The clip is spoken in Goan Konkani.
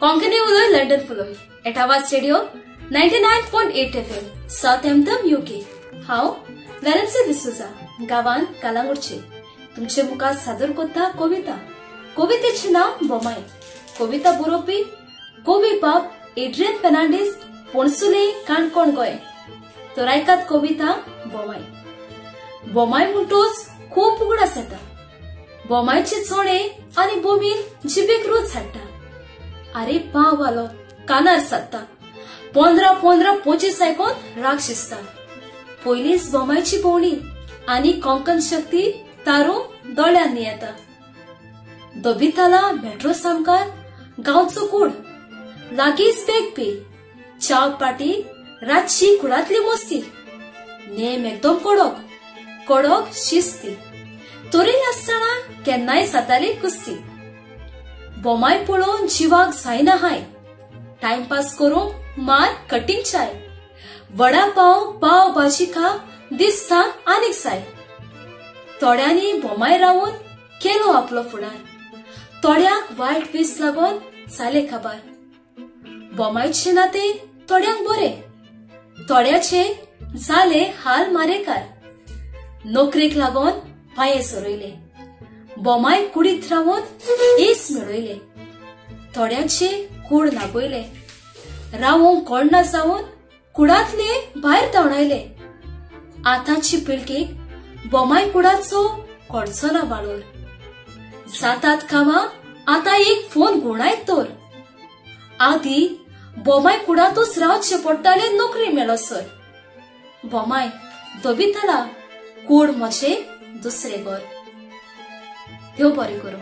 कोंकणी उलय London फुलोय एटावाज radio 99.8 FM Southampton UK. हांव वेलेन्सी डिसोजा, गांवान कालांगुटचे. तुमचे मुखार सादर करता कविता. कवितेचें नांव बोमाय. कविता बरोवपी कवी बाब एड्रियन फेर्नांडीस, पणसुले, काणकोण, गोंय. तर आयकात कविता बोमाय. बोमाय म्हणटूच खूब उगडास येता. बोमायचे चणे आनी बोमील जिबेक रूच हाडटा. आरे पाव आलो कानार सादता. 15 15 25 आयकोन राग शिजता. पयलींच बोमायची भोंवणी आनी कोंकण शक्ती तारू दोळ्यांनी येता. दोबिताला मेट्रो सामकार गांवचो कूड, लागींच बेग पी चाव पाटी, रातची कुडांतली मस्ती, नेम एकदम कडक कडक शिस्ती, तरी आसतना केन्नाय जाताली कुस्ती. बोमाय पळोवन जिवाक जायना हाय, टायमपास करूंक मार कटींग चाय, वडा पाव पाव भाजी खा दिसता आनीक जाय. थोड्यांनी बोमाय रावून केलो आपलो फुडार, थोड्यांक वायट वीस लागून जाले खबर. बोमायचे नाते थोड्यांक बरे, थोड्याचे जाले हाल मारेकार. नोकरेक लागून पांये सरयले, बोमाय कुडीत रावून एस मेळयले. थोड्यांचे कूड नागयले, रावूंक कोण ना जावन कुडांतले भायर धांवडायले. आतांची पिळगेक बोमाय कुडाचो कडचो ना वालोर. जातात कामां आतां एक फोन घुंवडायत तर. आदी बोमाय कुडांतूच रावचें पडटालें नोकरी मेळसर. बोमाय दबितला कूड म्हजें दुसरें घर. देव बरें करूं.